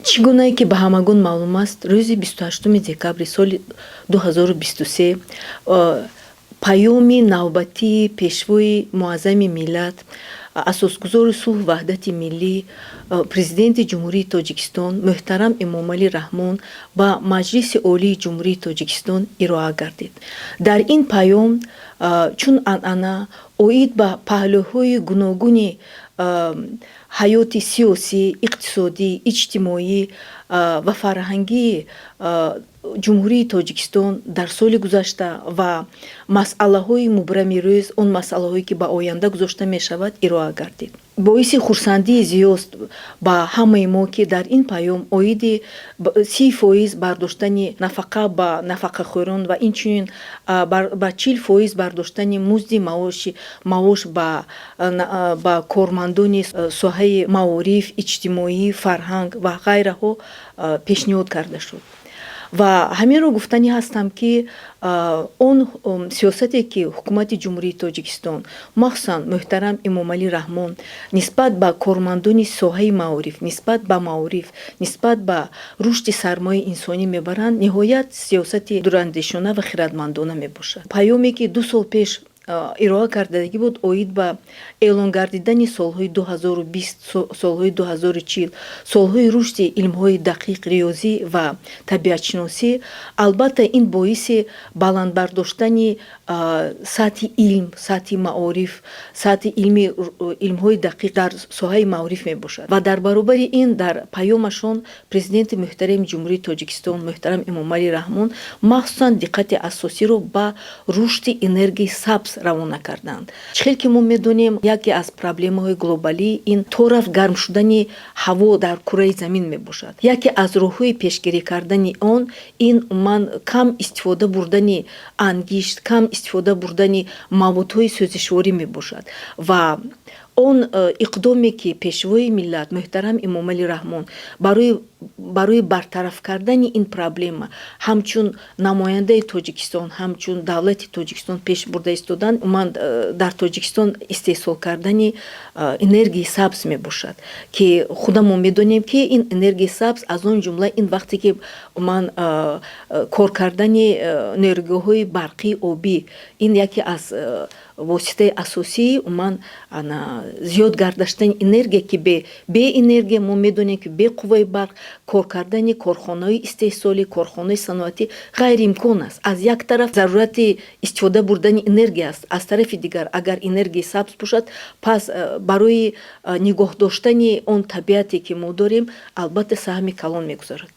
Чӣ гунае ки ба ҳамагон маълум аст, рӯзи 28 декабри соли 2023 паёми навбатии Пешвои Муаззами миллат, Асосгузори сулҳу ваҳдати миллӣ, Президенти Ҷумҳурии Тоҷикистон муҳтарам Эмомалӣ Раҳмон ба Маҷлиси Олии Ҷумҳурии Тоҷикистон ироа гардид. Дар ин паём, чун анъана, оид ба паҳлӯҳои гуногуни ҳаёти сиёсӣ, иқтисодӣ, иҷтимоӣ ва фарҳангии Ҷумҳурии Тоҷикистон дар соли гузашта ва масъалаҳои мубрами рӯз, он масъалаҳое, ки ба оянда гузошта мешавад, ироа гардид. Боиси хурсандии зиёд ба ҳамаи мо, ки дар ин паём оиди 30% бардоштани нафақа ба нафақахӯрон ва инчунин ба 40% бардоштани музди маош ба кормандони соҳаи маориф, иҷтимоӣ, фарҳанг ва ғайраҳо пешниҳод карда шуд. Ва ҳаминро гуфтанӣ ҳастам, ки он сиёсате, ки Ҳукумати Ҷумҳурии Тоҷикистон, махсусан муҳтарам Эмомалӣ Раҳмон, нисбат ба кормандони соҳаи маориф, нисбат ба маориф, нисбат ба рушди сармояи инсонӣ мебаранд, ниҳоят сиёсати дурандешона ва хирадмандона мебошад. Паёме, ки 2 сол пеш ироа кардагӣ буд оид ба эълон гардидани солҳои 2020, солҳои 2040 солҳои рушди илмҳои дақиқ, риёзӣ ва табиатшиносӣ, албатта, ин боиси баланд бардоштани сатҳи илм, сатҳи маориф, сатҳи илмҳои дақиқ дар соҳаи маориф мебошад. Ва дар баробари ин дар паёмашон Президенти муҳтарами Ҷумҳурии Тоҷикистон муҳтарам Эмомалӣ Раҳмон махсусан диққати асосиро ба рушди энергияи сабз равона карданд. Чӣ хел ки мо медонем, яке аз проблемаҳои глобалӣ ин торафт гарм шудани ҳаво дар кураи замин мебошад. Яке аз роҳҳои пешгирӣ кардани он ин умуман кам истифода бурдани ангишт, кам истифода бурдани маводҳои сӯзишворӣ мебошад. Ва он иқдоме, ки Пешвои миллат муҳтарам Эмомалӣ Раҳмон барои бартараф кардани ин проблема ҳамчун намояндаи Тоҷикистон, ҳамчун давлати Тоҷикистон пеш бурда истоданд, умуман дар Тоҷикистон истеҳсол кардани энергияи сабз мебошад, ки худамон медонем, ки ин энергияи сабз, аз он ҷумла ин вақте ки умуман кор кардани нерӯгоҳҳои барқии обӣ, ин яке аз воситаи асосии умуман зиёд гардоштани энергия, ки бе энергия, мо медонем, ки бе қувваи барқ кор кардани корхонаҳои истеҳсолӣ, корхонаҳои саноатӣ ғайриимкон аст. Аз як тараф зарурати истифода бурдани энергия аст, аз тарафи дигар, агар энергияи сабз бошад, пас барои нигоҳ доштани он табиате, ки мо дорем, албатта, саҳми калон мегузорад.